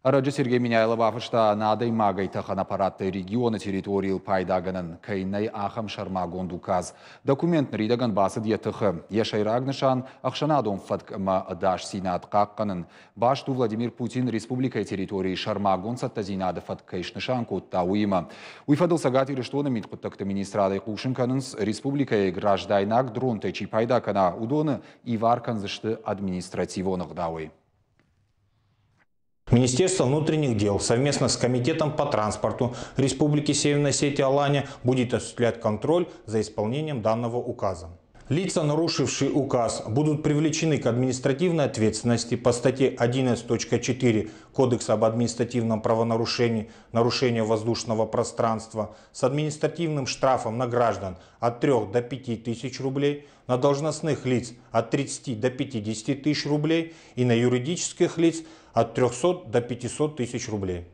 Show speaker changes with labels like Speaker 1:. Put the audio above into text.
Speaker 1: Ӕрӕджы Сергей Меняйло бафыста ӕнӕадӕймагӕй тӕхӕн аппараттӕй регионы территорийыл пайдагӕнӕн кӕй нӕй, ахӕм сӕрмагонд указ. Документ ныридӕгӕн бацыд йӕ тыхы. Йӕ сӕйраг нысан – ӕхсӕнадон фӕтк ӕмӕ ӕдасдзинад хъахъхъӕнын. Баст у Владимир Путин республикӕйы территорийы сӕрмагонд цӕттӕдзинады фӕтк кӕй снысан кодта, уыимӕ. Уый фӕдыл Цӕгат Ирыстоны мидхъуыддӕгты министрадӕй хъусын кӕнынц, республикӕйы граждайнаг дронтӕй чи пайда кӕна, уыдоны ивар кӕндзысты административон ӕгъдауӕй.
Speaker 2: Министерство внутренних дел совместно с Комитетом по транспорту Республики Северная Осетия-Алания будет осуществлять контроль за исполнением данного указа. Лица, нарушившие указ, будут привлечены к административной ответственности по статье 11.4 Кодекса об административном правонарушении «Нарушение воздушного пространства» с административным штрафом на граждан от 3 до 5 тысяч рублей, на должностных лиц от 30 до 50 тысяч рублей и на юридических лиц от 300 до 500 тысяч рублей.